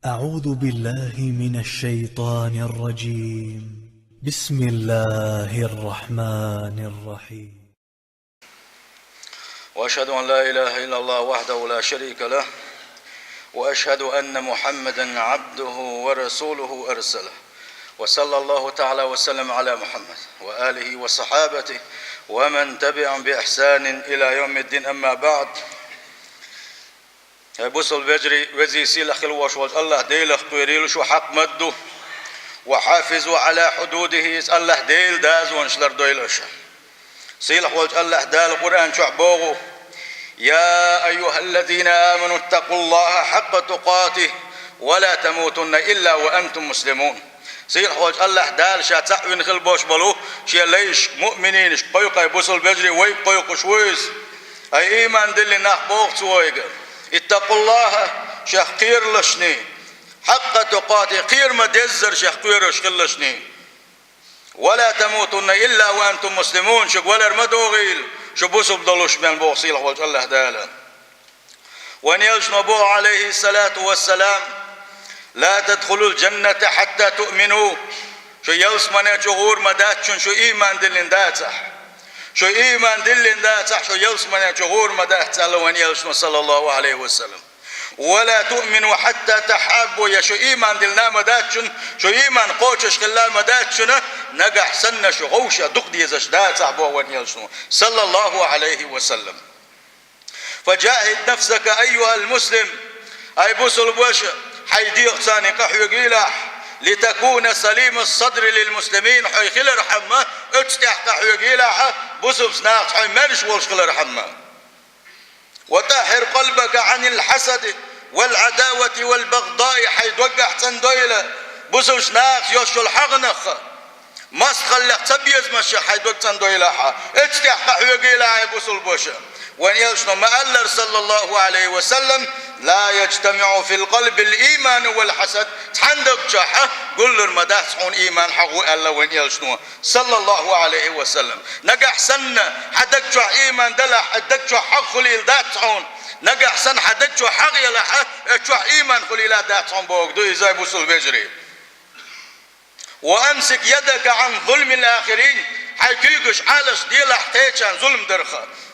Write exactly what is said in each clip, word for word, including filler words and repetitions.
أعوذ بالله من الشيطان الرجيم. بسم الله الرحمن الرحيم. وأشهد أن لا إله إلا الله وحده لا شريك له، وأشهد أن محمدا عبده ورسوله أرسله، وصلى الله تعالى وسلم على محمد وآله وصحابته ومن تبعهم بإحسان إلى يوم الدين، أما بعد. Хьай бусалба вежарий, везий, сийлахь хила волуш волчу АллахӀ Делах кхоьрийла шу, хьакъ ма-дду. وحافظوا على حدوده, иза АллахӀ Делан дозанаш лардойла аша. Сийлахь волчу АллахӀ Дала Къуръан чохь боху: يا أيها الذين آمنوا اتقوا الله حق تقاته ولا تموتن إلا وأنتم مسلمون. Сийлахь волчу АллахӀ Дала ша цхьаъ вина хила болуш болу шен лайшка, муъминашка кхойкху, хьай бусалба вежарий, вайга кхойкхуш ву иза. Хьай ийман диллина нах, боху цо вайга: اتقوا الله, шех кхералашний, حق تقاته, кхера ма-деззара шех кхоьруш хилалашний. ولا تموتن إلا وأنتم مسلمون, шуьга валар ма догӀийла, шу бусалба долуш мел, боху сийлахь волчу АллахӀ Дала. Вайн элчано боху, عليه الصلاة والسلام: لا تدخلوا الجنة حتى تؤمنوا. Шу ялсамане чу гӀур ма дац шуна, шу ийман диллина дацахь. Шу ийман диллина дацахь, шу ялсамане чу гӀур ма дац, аьлла вайн элчано, صلى الله عليه وسلم. ولا تؤمنوا حتى تحابوا, я шу ийман диллина ма дац шуна, шу ийман кхочуш хилла ма дац шуна, нагахь санна шу гӀовша дукха дезаш дацахь, боху вайн элчано, صلى الله عليه وسلم. فجاهد نفسك أيها المسلم, хьай бусалба ваша, хьайн дегӀ царна къахьоьгийлахь, لتكون سليم الصدر للمسلمين, хьо хилархьама, оцу тӀехь къахьоьгийлахь, бусалба нахаца хьо маьрша волуш хилархьама. وطهر قلبك عن الحسد والعداوة والبغضاء, хьайн доггахь цӀандойла бусалба нахаца йолуш йолу хьагӀнах, мостагӀаллех, цабезамашех хьайн дог цӀандойлахь, оцу тӀехь къахьоьгийла хьайн бусалба ваша. Вайн элчано ма-аллара, صلى الله عليه وسلم: لا يجتمع في القلب الإيمان والحسد, цхьана даг чохь гуллур ма дац хьуна ийман, хьагӀ ву, аьлла вайн элчано, صلى الله عليه وسلم. Нагахь санна хьан даг чохь ийман далахь, хьан даг чохь хьагӀ хуьлийла дац хьуна. Нагахь санна хьан даг чохь хьагӀ ялахь, оцу чохь ийман хуьлийла дац хьуна, бохург ду иза, бусалба вежарий. وأمسك يدك عن ظلم الآخرين, хьайн куьйгаш Ӏалашделахь кхечарна зулам дарх.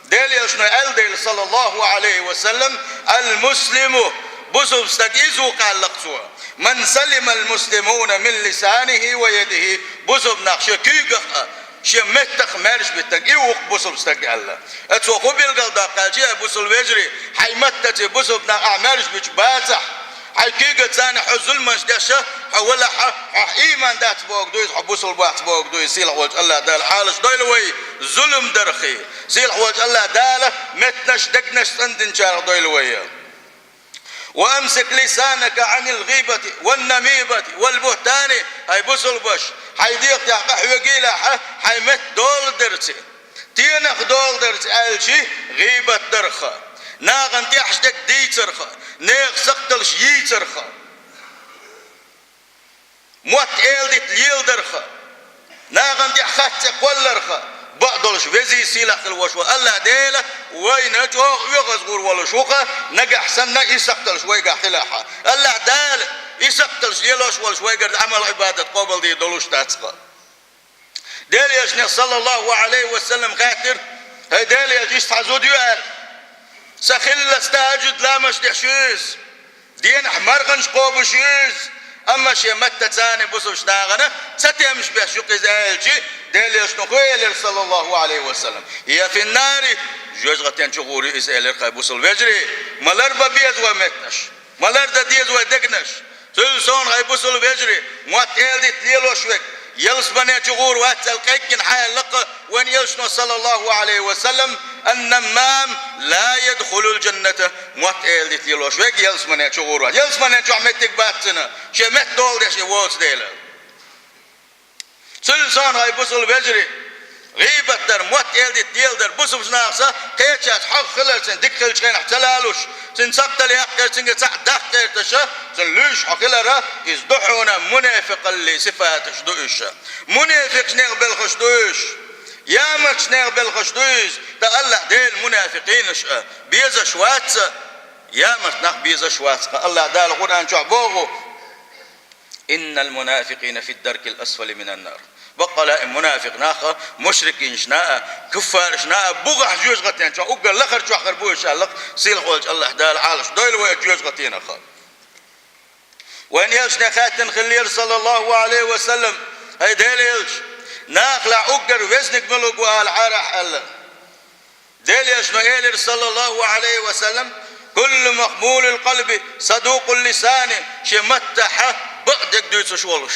Делан элчано аьлла дела, صلى الله عليه وسلم: المسلم, бусалба стаг иза ву, аьлла-кх цо, من سلم المسلمون من لسانه ويده, бусалба нах шен куьйгах а, шен меттах а маьрша битинарг, и ву-кх бусалба стаг, аьлла. Цо хӀун билгалдоккху аьлча, бусалба вежарий, хьайн маттаца бусалба нах ахь маьрша бича бацахь, хьайн куьйгаца хьо зуламаш деш хьо валахь, хьох ийман дац бохург ду иза, хьо бусалба вац бохург ду иза, сийлахь волчу АллахӀ Дала Ӏалашдойла вай зулам дарх. Сийлахь волчу АллахӀ Дала меттанаш, дегнаш цӀандинчарах дойла вай. وأمسك لسانك عن الغيبة والنميمة والبهتان, хьай бусалба ваша, хьайн дегӀ тӀехь къахьоьгийлахь хьайн метта доладарца, тенах доладарца аьлча, гӀийбат дарх, нахана тӀехьашдерг дийцарх, нехан сакхталш йийцарх, мотт-эладита леладарх, нахана тӀехь хатта цӀе кхолларх, бакъдолуш везий, сийлахь хила волуш волу АллахӀ Дела вайна чӀогӀа оьгӀаз гӀур волуш ву-кх, нагахь санна и сакхталш вайгахь хилахь. АллахӀ Дала и сакхталш лелош волуш вайгара Ӏамал-Ӏибадат къобалдийр долуш дац-кх. Делан элчане, صلى الله عليه وسلم, хаьттира: «ХӀай Делан элча, иштта хьан зуда ю?» — аьлла. «Сан хиллалц тахӀажжуд ламазаш деш ю иза, денахь марханаш кхобуш ю иза, амма шен маттаца царна бусалба нахана ца темаш беш ю-кх иза», — аьлча, Делан элчано хӀун элира, صلى الله عليه وسلم: «هي في النار, жоьжахатин чу гӀур ю иза», — элира-кх, хӀай бусалба вежарий. Ма ларбан беза вай меттанаш. Ма лардан деза вай дегнаш. Цуьнан совнаха, хӀай бусалба вежарий, мотт-эладита лелош верг ялсамане чу гӀур вац аьлла къеггина хьан аьлла-кх вайн элчано, صلى الله عليه وسلم: «النمام لا يدخل الجنة». Мотт-эладита лелош верг ялсамане чу гӀур вац. Ялсамане чохь меттиг бац цуьнан, шен метта дола деш и воцу дела. Цуьнан совнаха, хӀай бусалба вежарий, гӀийбат дар, мотт-эладита леладар, бусалба нахаца кхечаьрца хьагӀ хилар, цуьнан дика хиллачу хенахь ца лалуш, цуьнан сакхталла яккхар, цуьнга цхьаъ дахкийтар, цуьнан луьйш хьо хилар, иза ду хьуна мунепикъаллин сифаташ ду уьш. Мунепикъаш нехан белхаш ду уьш. Ямарчу нехан белхаш ду иза, ткъа АллахӀ Делан мунепикъинаш а безаш вац. ямарта нах безаш вац-кха. АллахӀ Дала Къуръан чохь боху: «Иннал мунафикъина фид даркил асфали минан нар». Баккъала и мунафикъ нах а, мушрикинаш а, куффараш а бугӀахь жоьжахатин чохь, уггар лахара чохь хир бу уьш аьлла-кх сийлахь волчу АллахӀ Дала, Ӏалаш дойла вай оцу жоьжахатинах. Вайн элчане хаьттина хиллера, саллаллаху Ӏалайхи ва саллам: «ХӀай Делан элча, нахалахь уггар везниг мила ву ала Ӏарахь?» аьлла. Делан элчано элира, саллаллаху Ӏалайхи ва саллам: «Куллу махмулил къалби садукъул лисани», шен маттахь бакъдерг дуьйцуш волуш,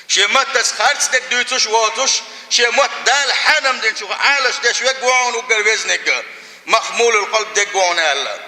шен маттаца харцдерг дуьйцуш воцуш, шен мотт Дала хьанам динчух Ӏалаш деш верг ву хьуна уггар везниг, махмулул къалб дерг ву хьуна аьлла.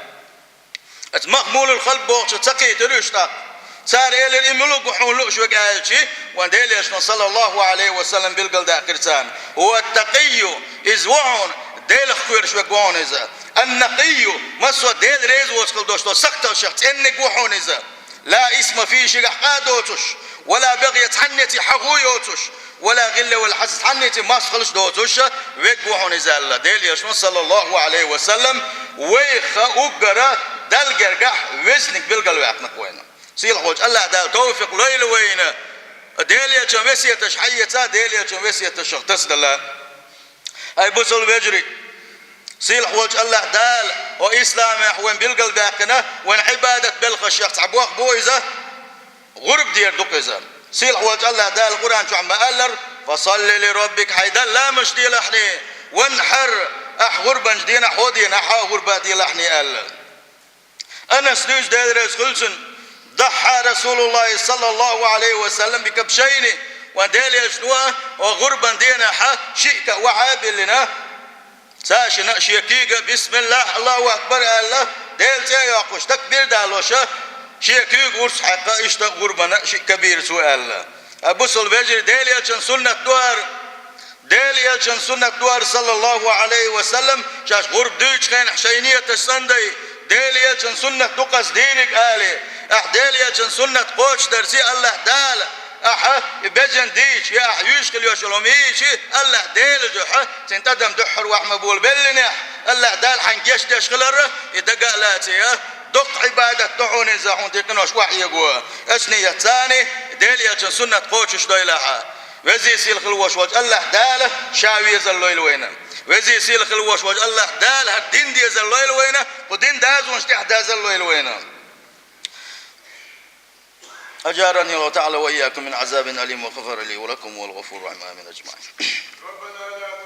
Аса махмулул къалб бохучух ца кхийтира уьш тӀаккха. Цара элира: «И мила ву хьуна лууш верг?» аьлча, вайн Делан элчано, саллаллаху Ӏалайхи ва саллам, билгалдаьккхира царна: «ХӀува ат-такъийю», иза ву хьуна Делах кхоьруш верг ву хьуна иза. «Ан-накъийю», массо а Дела реза воцуш хила долуш долу сакхталшах цӀенниг ву хьуна иза. «Ла исма фихӀи», шигахь къа а доцуш, «ва ла багӀйа», цхьаннеца хьагӀ а йоцуш, «ва ла гӀилла ва ла хьасад», цхьаннеца мостагӀалла а доцуш верг ву хьуна иза аьлла. Делан элчано, саллаллаху Ӏалайхи ва саллам, вайх уггара Далла гергахь везниг билгалваьккхина-кх вайна. Сийлахь волчу АллахӀ Дала тавфикъ лойла вайна, Делан элчан весеташ хьаэца, Делан элчан весеташах тасадала. ХӀай бусалба вежарий, сийлахь волчу АллахӀ Дала хӀокху исламехь вайн билгалбаьккхина, вайн Ӏибадат белхашех цхьа бох бу иза, гӀурба дер ду-кх иза. Сийлахь волчу АллахӀ Дала Къуръан чохь ма-аллара: «Фасалли ли раббик», хьайн Далла ламаз делахьний, «ванхьар», ахь гӀурбанчу дийнахь, хӀокху дийнахь а гӀурба делахьний аьлла. Анас дуьйцу, Дела реза хуьлда цунна: «Дахьа Расулуллахи саллаллаху Ӏалайхи ва саллам би кабшайни», вайн Делан элчано а, хӀокху гӀурбан дийнахь а шиъ каъ охьа а биллина, цаьршинна а шен куьйга: «Бисмиллах, Аллаху акбар», аьлла, Делан цӀе а йоккхуш, такбир а далош, шен куьйга урс а хьаькхна, иштта гӀурбанна а шиъ каъ бийра цо аьлла. ХӀай бусалба вежарий, Делан элчан суннат ду хӀара. Делан элчан суннат ду хӀара, саллаллаху Ӏалайхи ва саллам, шаьш гӀурба дуьйцучу хенахь шайн нийяташ цӀандай, Делан элчан суннат ду-кх аса дийриг алий, ахь Делан элчан суннат кхочушдарций АллахӀ Дала ахьа и бежана дийча, я ахьа юьйш хила йолуш йолу хӀума йийча, АллахӀ Делан дуьхьа, цуьнан тӀадам дуьххьара вахьа ма болабеллинехь, АллахӀ Дала хьайна гечдеш хиларра, и дага а лаций, доккха Ӏибадат ду хьуна иза, хьуна тӀе къинош охьаэго. Аса нийят цӀандай, Делан элчан суннат кхочушдойла ахьа. Везий сийлахь хила волуш волчу АллахӀ Дала Ша везар лойла вайна. Везий сийлахь хила волуш волчу АллахӀ Дала хӀара дин дезар лойла вайна, кху дин дазонаш тӀехь дазар лойла вайна. أجارني الله تعالى وإياكم من عذاب أليم وغفر لي ولكم وهو الغفور الرحيم. آمين أجمعين.